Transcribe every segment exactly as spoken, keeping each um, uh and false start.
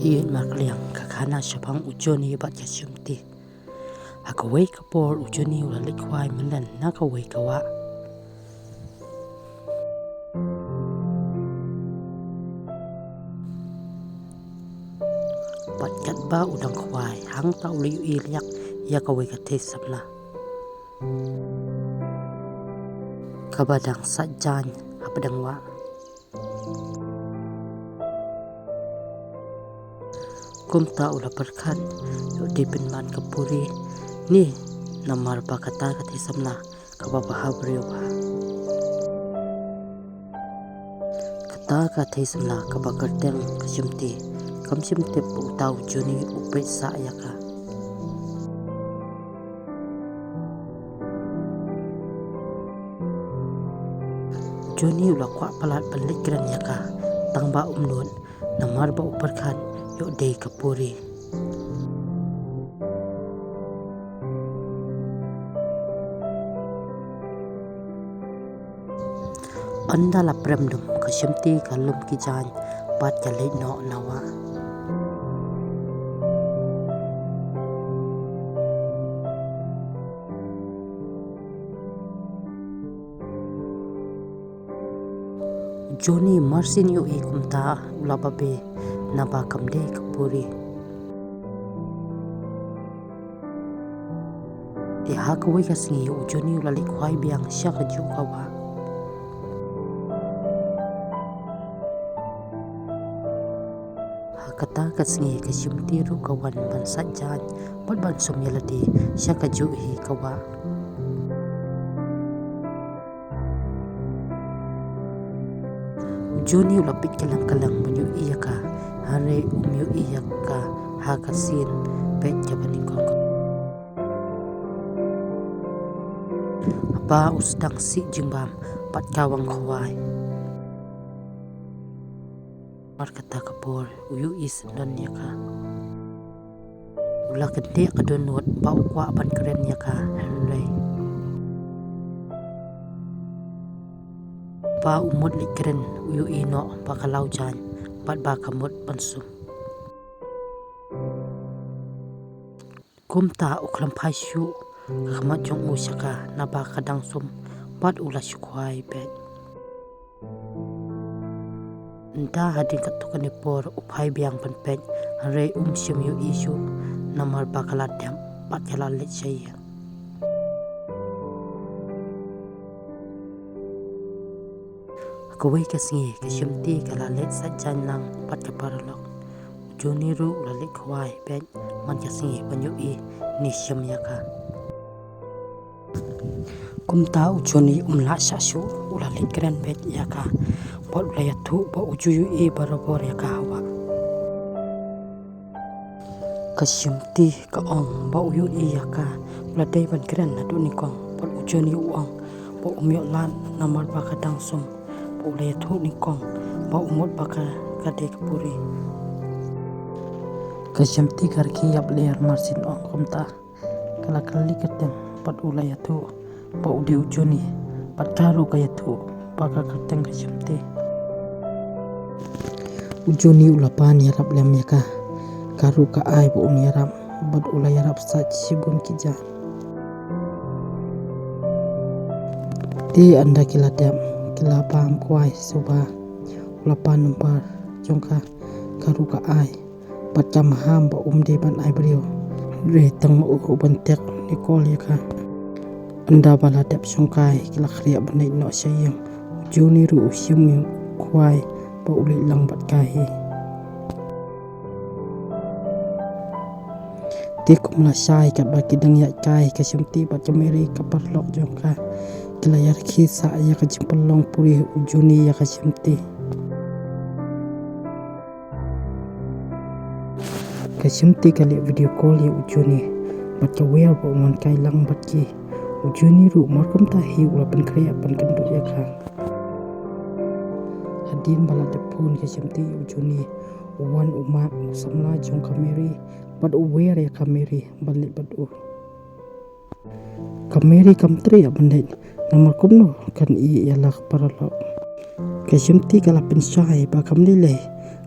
Ïeit markylliang ka khana shaphang u Johnny bad ka Shimti. Ha kawei ka por u Johnny u la leit khwai mynlien na kawei ka wah. Bad katba u dang khwai hangta u la ïohi liak ïa kawei ka thei samla kaba dang sait jaiñ hapdeng wah. Kumta u la pyrkhat, ïoh dei pynban ka puri ne, namar ba kata ka thei samla kaba bha briew bha. Kata ka thei samla kaba kyrteng ka Shimti, kam shym tip ba uta u Johnny u peit sah ïa ka. Johnny u la kwah palat ban leit kren ïa ka, tang ba um nud, namar ba u pyrkhat ïoh dei ka puri. Ynda la prem dum ka Shimti ka lum ki jaiñ bad ka leit noh na wah. Johnny marsien ïohi kumta u la babe naba kam dei ka puri. Te ha kawei ka sngi u Johnny u la leit khwai biang sha kajuh ka wah. Ha kata ka sngi ka Shimti ruh ka wan ban sait jaiñ bad ban sum ïa lade sha kajuh hi ka wah. U Johnny u la peit kylleng kylleng ban ïohi ïa ka, hynrei um ïohi ïa ka ha ka sien peit kaba nyngkong. Haba u sdang sih jingbam bad ka wan khwai. Mar kata ka por u ïohi syndon ïa ka. U la kyndit ka dohnud ba u kwah ban kren ïa ka, hynrei ba u mut leit kren u ïohi noh ba ka law jaiñ bad ba ka mut ban sum. Kumta u khlem phai shuh ka khmat jong u sha ka naba ka dang sum bad u la shu khwai beit. Ynda hadien katto katne por u phai biang ban peit, hynrei um shym ïohi shuh namar ba ka la dep bad ka la leit sha ïing. Ha kawei ka sngi ka Shimti ka la leit sait jaiñ lang bad ka paralok. U Johnny ruh u la leit khwai beit man ka sngi ban ïohi ne shim ïa ka. Kumta u Johnny um lah shah shuh, u la leit kren beit ïa ka bad u la ïathuh ba u ju ïohi barabor ïa ka ha wah. Ka Shimti ka ong ba u ïohi ïa ka, u la dei ban kren naduh nyngkong bad u Johnny u ong ba um ïoh lad namar ba ka dang sum, ba u la ïathuh nyngkong ba u mut ba ka, ka dei ka puri. Ka Shimti ka rkhie ïap lyer marsien ong kumta. Ka la kylli kyrteng bad u la ïathuh ba u dei u Johnny bad ka ruh ka ïathuh ba ka kyrteng ka Shimti. U Johnny u la pan ïarap lem ïa ka, ka ruh ka ai ba un ïarap bad u la ïarap sait shibun ki jaiñ. Te ynda ki la dep ki la bam kwai suba, u la pan number jong ka, ka ruh ka ai. Bad ka maham ba um dei ban ai briew, hynrei tang ma u ban tek ne call ïa ka. Ynda ba la dep shongkai ki la khriah ban leit noh sha ïing. U Johnny ruh u shim u khwai ba u leit lang bad ka hi. Te kum la shai katba ki dang ïaid kai ka Shimti bad ka Mary ka paralok jong ka, ki la ïarkhie sah ïa ka jingpynlong puri u Johnny ïa ka Shimti. Ka Shimti ka leh video call ïa u Johnny bad ka wer ba u wan kai lang bad ki. U Johnny ruh mar kumta hi u la pynkhreh ban kynduh ïa ka. Hadien ba la dep phone ka Shimti ïa u Johnny, u wan u mad u samla jong ka Mary bad u wer ïa ka Mary ban leit bad u. Ka Mary kam treh ban leit namar kumno kan ïeh ïa la ka paralok. Ka Shimti ka la pynshai ba kam lei lei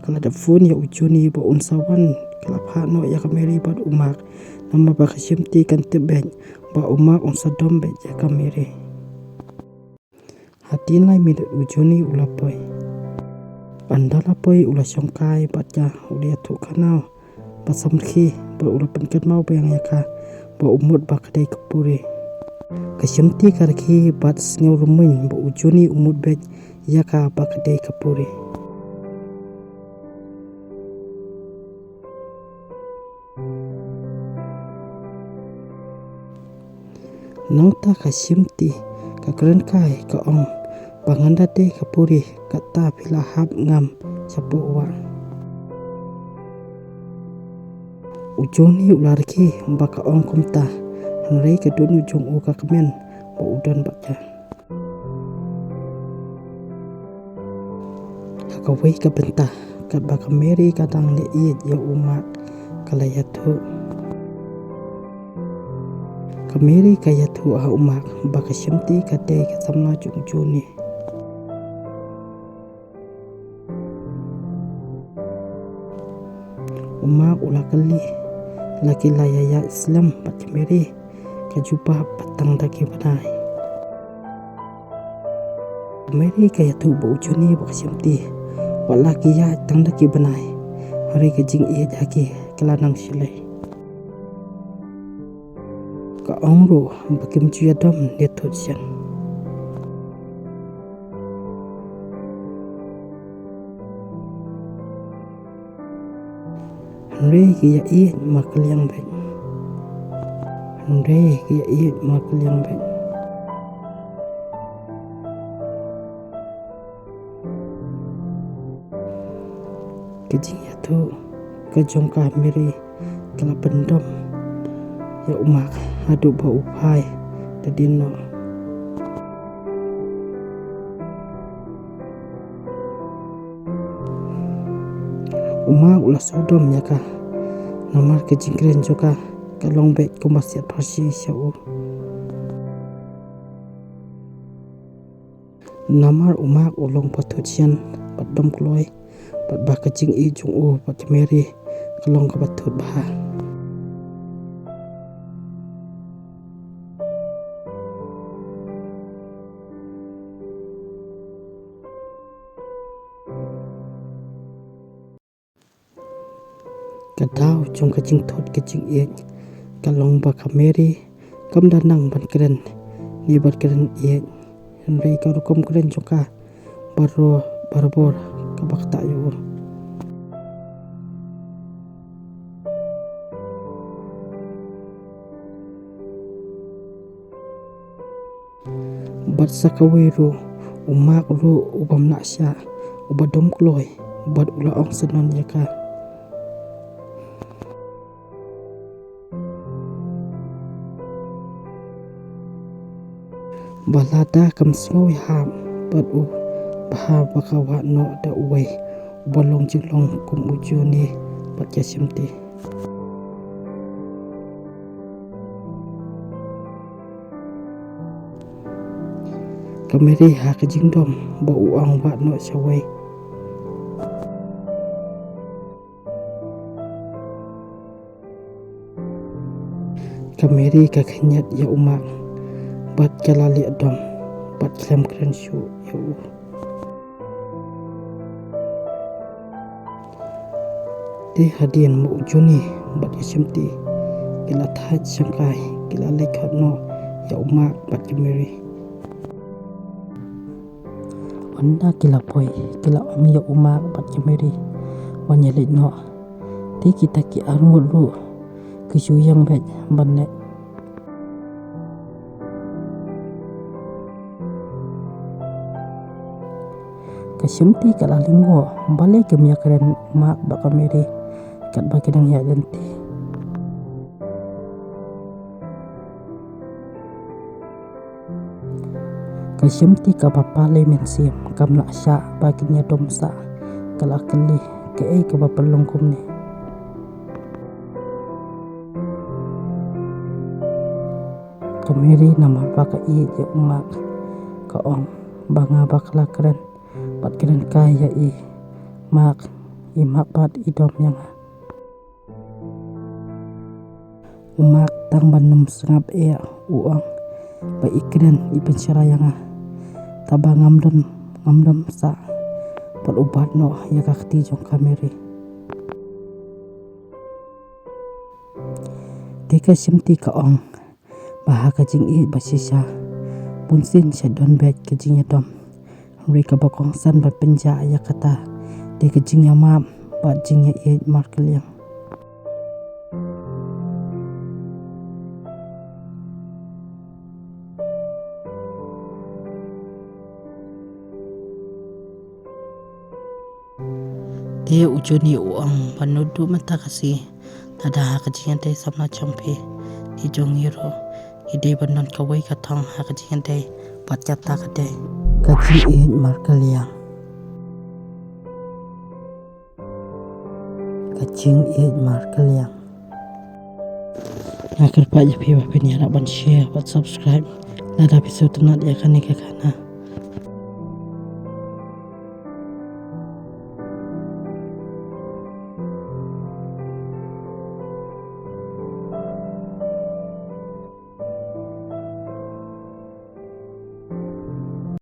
Ka la dep phone ïa u Juni ba un sa wan, ka la phah noh ïa ka Mary bad u Mark. Namar ba ka Shimti kan tip beit ba u Mark un sa dom beit ïa ka Mary. Hadien lai minit u Juni u la poi. Ynda la poi u la shongkai bad ïa u la ïathuh khana bad samrkhie bad u la pynkynmaw biang ïa ka ba u mut ba ka dei ka puri. Ka Shimti ka rkhie bad sngew rmiang ba u Juni u mut beit ïa ka ba ka dei ka puri. Nangta ka Shimti ka kren kai ka ong ba ngan da dei ka puri kata phi la hap ngam shapoh wah. U Juni u la rkhie ba ka ong kumta, hynrei ka don u jong u ka kmen ba u don bad ka. Ha kawei ka bynta, katba ka Mary ka dang leh ïeit ïa u Mark, ka la ïathuh. Ka Mary ka ïathuh ha u Mark ba ka Shimti ka dei ka samla jong u Juni. U Mark u la kylli, la ki la ïaid slem bad ka Mary, ka jubab ba tang da ki bnai. Mary ka ïathuh ba u Juni bad ka Shimti, wat la ki ïaid tang da ki bnai, hynrei ka jingïeit ha ki ka la nang shlei. Ka ong ruh ba kim ju ïadom ne thut sien. Hynrei ki ïa ïeit markylliang beit. Hynrei ki ïa ïeit markylliang beit. Ka jingïathuh ka jong ka Mary ka la pyndom ïa u Mark haduh ba u phai da dien noh. U Mark u la sngewdom ïa ka namar ka jingkren jong ka ka long beit kumba siat pharshi sha u. Namar u Mark u long ba thut sien bad dom kloi, bad ba ka jingïeit jong u bad ka Mary ka long kaba thut bha. Ka daw jong ka jingthut ka jingïeit ka long ba ka Mary kam da nang ban kren ne ban kren ïeit, hynrei ka rukom kren jong ka baroh barabor ka bakta ïa u. Bad sa kawei ruh u Mark ruh u bym lah shah, u ba dom kloi, bad u la ong syndon ïa ka. Ba lada kam sngew ïahap bad u, bha ba ka wad noh da uwei u ba long jinglong kum u Juni bad ka Shimti. Ka Mary ha ka jingdom ba u ong wad noh sha wei. Ka Mary ka khynñiat ïa u Mark bad ka la leh dom bad khlem kren shuh ïa u. Te hadien ma u Juni bad ka Shimti ki la thait shangkai, ki la leit khot noh ïa u Mark bad ka Mary. Ynda ki la poi ki la ong ïa u Mark bad ka Mary ban ïa leit noh. Te kita ki arngut ruh ki shu ïeng beit ban leit. Ka Shimti ka la lyngngoh balei kim ïakren u Mark bad ka Mary katba ki dang ïaid lynti. Ka Shimti kaba palei mynsiem kam lah shah ba kin ïadom sah, ka la kylli kaei kaba pynlong kumne. Ka Mary namar ba ka ïeit ïa u Mark ka ong ba nga ba ka la kren bad kren kai ïa i Mark i Mak bad i Dom ïa nga. U Mak tang ban nym sngap eh u ong ba i kren i pynshai ïa nga. Taba ngam don, ngam don sah. Bad u bat noh ïa ka kti jong ka Mary. Te ka Shimti ka ong ba ha ka jingïeit ba shisha, bunsien sha don beit ka jingïadom. Hynrei kaba kongsan bad pynjah ïa kata, te ka jingïamap bad jingïaieit markylliang. Te u Joni u ong ba naduh mynta ka sngi, lada ha ka jingïadei samla jong phi, i jong ngi ruh, i dei ban don kawei ka thong ha ka jingïadei, bad kata ka dei ka jingïeit markylliang. Ka jingïeit markylliang. Nga kyrpad ïa phi ba phin ïarap ban share bad subscribe lada phi sngewtynnat ïa kane ka khana.